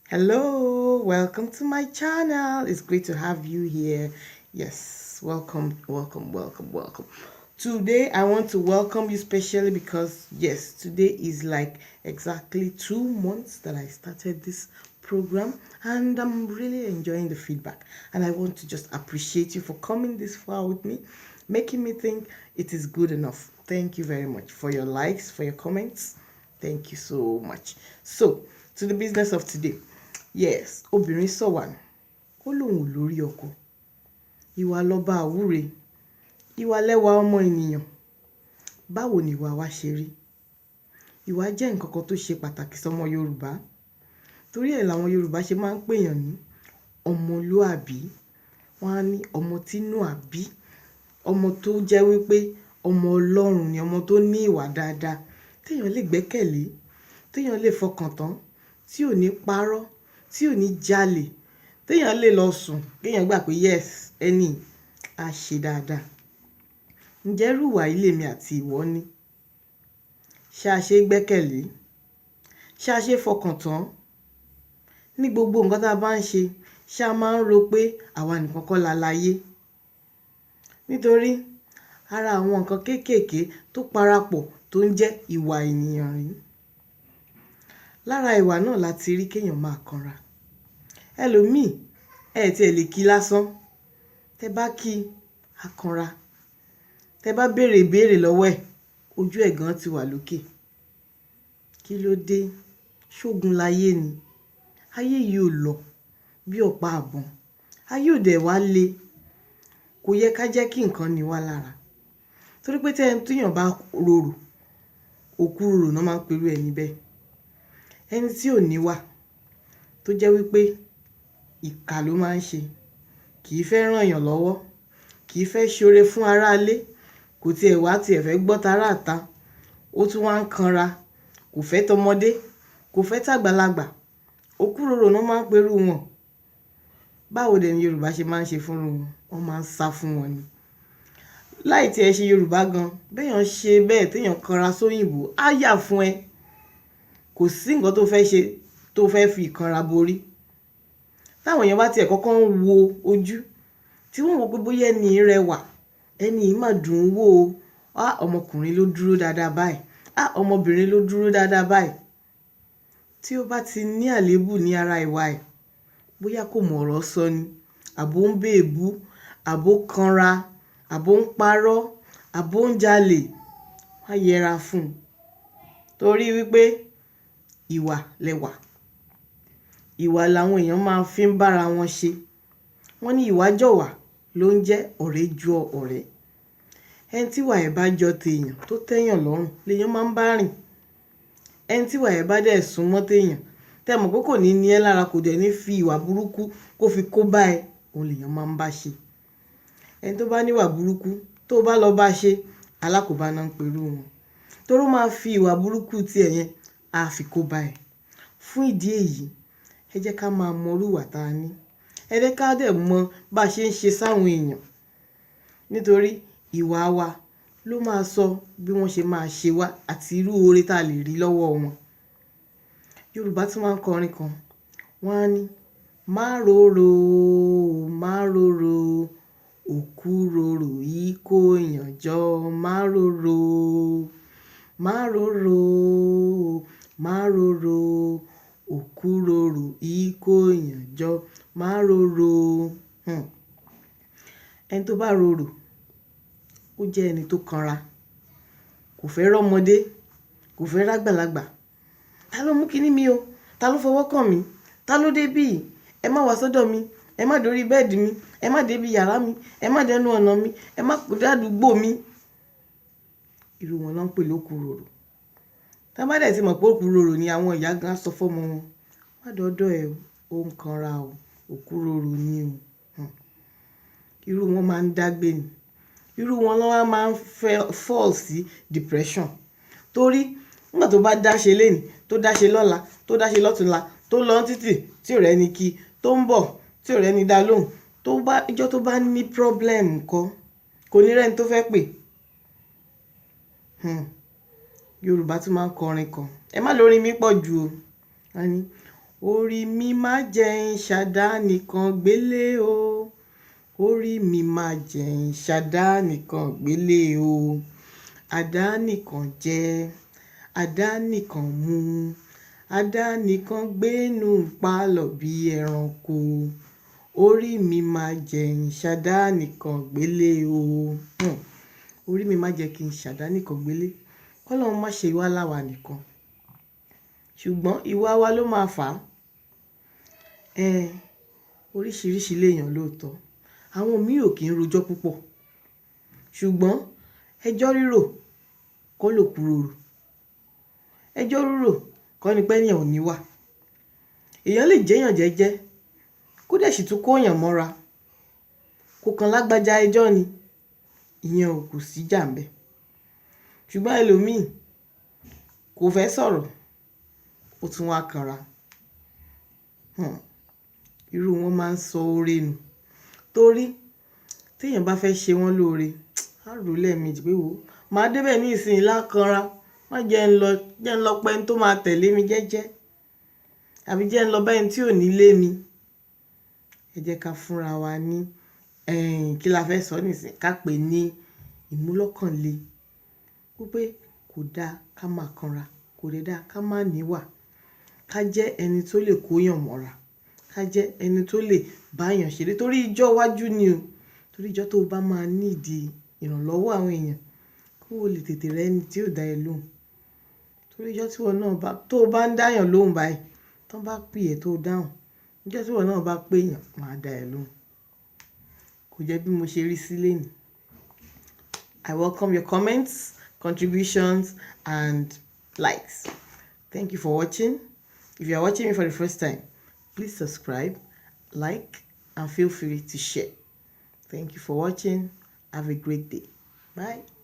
Hello, welcome to my channel. It's great to have you here. Yes, welcome, welcome, welcome, welcome. Today I want to welcome you specially because yes, today is like exactly 2 months that I started this program and I'm really enjoying the feedback, and I want to just appreciate you for coming this far with me, making me think it is good enough. Thank you very much for your likes, for your comments. Thank you so much. So, to the business of today. Yes, obìnrin sọ̀wà nù, ó lóun ò lórí ọkọ. Ìwà lọba àwúre, ìwà lẹ́wà ọmọ ènìyàn. Báwo ni ìwà wa ṣe rí? Ìwà jẹ́ nǹkan kan tó ṣe pàtàkì sọ́mọ Yorùbá. Torí ẹ̀ làwọn Yorùbá ṣe máa ń pè èèyàn ní ọmọlúàbí. Wọ́n á ní ọmọ tínú àbí, ọmọ tó jẹ́ wípé ọmọ Ọlọ́run ni, ọmọ tó ní ìwà dáadáa, tí èèyàn lè gbẹ́kẹ̀lé, tí èèyàn lè fọkàn tán, tí ò ní parọ́, tí ò ní jalè, tí èèyàn lè lọ sùn, kí èèyàn gbà pé yes, ẹni yìí á ṣe dáadáa. Ǹjẹ́ irú ìwà yìí lèmi àti ìwọ ní? Ṣé a ṣe é gbẹ́kẹ̀lé? Ṣé a ṣe é fọkàn tán? Ní gbogbo nǹkan tí a bá ń ṣe, ṣé a máa ń ro pé àwa nìkan kọ́ la láyé? Nítorí ara àwọn nǹkan kéékèèké tó parapọ̀ tó ń jẹ́ ìwà ènìyàn rí. Lára ìwà náà la ti rí kí èèyàn máa kanra. Ẹlòmíì, ẹ tí ẹ lè kí lásán. Tẹ bá kí, á kanra. Tẹ bá béèrè ìbéèrè lọ́wọ́ ẹ̀, ojú ẹ̀ gan ti wà lókè. Kí ló dé? Ṣógun láyé ni. Ayé yìí ò lọ bí ọ̀pá ìbọn. Ayé ò dẹ̀ wá le. Kò yẹ ká jẹ́ kí nǹkan ní wá lára. Torí pé tí èèyàn bá rorò, òkúròrò náà máa ń pe irú ẹni bẹ́ẹ̀. Ẹni tí ò ní wà, tó jẹ́ wípé ìkà ló máa ń ṣe, kì í fẹ́ rán èèyàn lọ́wọ́, kì í fẹ́ ṣoore fún ará ilé, kò tí ẹ̀ wá tí ẹ̀ fẹ́ gbọ́ tara ìta, ó tún wá ń kanra, kò fẹ́ tọmọdé, kò fẹ́ tàgbàlagbà, òkúròrò náà máa ń pe irú wọn. Báwo dẹ̀ ni Yorùbá ṣe máa ń ṣe fún irú wọn? Wọ́n máa ń sá fún wọn ni. Láì tí ẹ ṣe Yorùbá gan, bí èèyàn ṣe bẹ́ẹ̀ tí èèyàn kanra sóyìnbó, á yà fún ẹ. Kò sí nǹkan tó fẹ́ ṣe tó fẹ́ fi ìkanra borí. Tí àwọn èèyàn bá ti ẹ̀ kọ́kọ́ ń wo ojú, tí wọ́n wò pé bóyá ẹni yìí rẹwà, ẹni yìí máa dùn ún wò ó. Á, ọmọkùnrin ló dúró dáadáa báyìí. Á, ọmọbìnrin ló dúró dáadáa báyìí. Tí ó bá ti ní àléébù ní ara ìwà ẹ̀, bóyá kò mọ̀ ọ̀rọ̀ sọ ni, àbó ń bèébú, àbó kanra, àbó ń parọ́, àbó ń jalè, má yẹra fún un. Torí wípé ìwà lẹwà. Ìwà làwọn èèyàn máa ń fi ń bá ara wọn ṣe. Wọ́n ní ìwà jọ̀wà ló ń jẹ́ ọ̀rẹ́ ju ọ̀rẹ́. Ẹni tí ìwà ẹ̀ bá jọ tèèyàn tó tẹ́yàn lọ́rùn, lèèyàn máa ń bá rìn. Ẹni tí ìwà ẹ̀ bá dẹ̀ sún mọ́ tèèyàn, tẹ mọ̀ pé kò ní ní ẹ́ lára, kò dẹ̀ ní fi ìwà burúkú kó fi kó bá ẹ, òun lèèyàn máa ń bá ṣe. Ẹni tó bá ní ìwà burúkú, tó bá lọ bá ṣe, alákòbá náà ń pe irú wọn. Torí ó máa fi ìwà burúkú tí ẹ yẹn, á fi kó bá ẹ. Fún ìdí èyí, ẹ jẹ́ ká máa mọ irú ìwà táa ní. Ẹ jẹ́ ká dẹ̀ mọ bá ṣe ń ṣe sáwọn èèyàn. Nítorí ìwà wa ló máa sọ bí wọ́n ṣe máa ṣe wá àti irú oore tá lè rí lọ́wọ́ wọn. Yorùbá tún máa ń kọ orin kan. Wọ́n á ní, "Má rorò, má rorò, òkúròrò yìí kó èèyàn jọ. Má rorò, má rorò, má rorò, òkúròrò yìí kó èèyàn jọ. Má rorò." Ẹni tó bá rorò, ó jẹ́ ẹni tó kanra, kò fẹ́ rọ́mọdé, kò fẹ́ rágbàlagbà. Ta ló mú kíní mi o? Ta ló fọwọ́ kàn mí? Ta ló dé bí? Ẹ má wá sọ́dọ̀ mi, ẹ má dórí bẹ́ẹ̀dì mi, ẹ má dé bí yàrá mi, ẹ má dẹnu ọ̀nà mi, ẹ má dé àdúgbò mi. Irú wọn náà ń pè lókúròrò. Tí wọ́n bá dẹ̀ tí mọ̀ pé òkúròrò ni, àwọn ìyá gan á sọ fún ọmọ wọn, má dọ́dọ̀ ẹ o, ó ń kanra o, òkúròrò ni o. Irú wọn máa ń dàgbé ni. Irú wọn ló máa ń fẹ́ fall sí depression. Torí nígbà tó bá dáṣe lénìí, tó dáṣe lọ́la, tó dáṣe lọ́tùnla, tó lọ títì tí ò rẹ́ni kí, tó ń bọ̀ tí ò rẹ́ni dá lóhùn, tó bá, ijọ́ tó bá ní problem ńkọ́, kò ní rẹ́ni tó fẹ́ pè. Yorùbá tún máa ń kọ orin kan. Ẹ má lórin mi pọ̀ ju o. Wọ́n ní, Orí mi má jẹ́ ń ṣàdánìkan gbélé o. Orí mi má jẹ́ ń ṣàdánìkan gbélé o. Àdánìkan jẹ, àdánìkan mu, àdánìkan gbénú pálọ̀ bí ẹranko. Orí mi má jẹ́ ń ṣàdánìkan gbélé o. Orí mi má jẹ́ kí n ṣàdánìkan gbélé. Kọ́lọ́run má ṣe wá láwa nìkan. Ṣùgbọ́n ìwà wa ló máa fà á. Oríṣiríṣi léèyàn lóòótọ́. Àwọn míì ò kí ń rojọ́ púpọ̀. Ṣùgbọ́n ẹjọ́ rírò kọ́ lòkú rorò. Ẹjọ́ rírò kọ́ ni pé ènìyàn ò ní wà. Èèyàn lè jẹ́ èèyàn jẹ́jẹ́, kó dẹ̀ sì tún kó èèyàn mọ́ra. Kò kan lágbájá ẹjọ́ ni, ìyẹn ò kò sí jà ńbẹ. Ṣùgbọ́n ẹlòmíì kò fẹ́ sọ̀rọ̀, ó tún wá kanra. Irú wọn máa ń sọ oore nù. Torí tí èèyàn bá fẹ́ ṣe wọ́n lóore, á rò lẹ́ẹ̀mejì pé wò ó, màá dé bẹ̀ ní ìsìn lákanra. Má jẹ́ ń lọ, jẹ́ ń lọ pẹ́ ẹni tó máa tẹ̀lé mi jẹ́jẹ́. Àbí jẹ́ ń lọ bá ẹni tí ò ní lé mi. Ẹ jẹ́ ká fúnra wa ní, kí la fẹ́ sọ nísìnyí? Ká pè ní ìmúlọ́kànle. Wípé kò da ká máa kanra, kò dẹ̀ da ká má níwà. Ká jẹ́ ẹni tó lè kó èèyàn mọ́ra. Ká jẹ́ ẹni tó lè bá èèyàn ṣeré torí ijọ́ iwájú ni o. Torí ijọ́ tó bá máa need ìrànlọ́wọ́ àwọn èèyàn, kó lè tètè rẹ́ ẹni tí yóò dá ẹ lóhùn. Torí ijọ́ tí ìwọ náà bá, tó bá ń dá èèyàn lóhùn báyìí, tí wọ́n bá pè ẹ́ tó dáhùn, ijọ́ tí ìwọ náà bá pé èèyàn, wọ́n á dá ẹ lóhùn. Kò jẹ́ bí mo ṣe rí sí lénìí. I welcome your comments, contributions, and likes. Thank you for watching. If you are watching me for the first time, please subscribe, like, and feel free to share. Thank you for watching. Have a great day. Bye.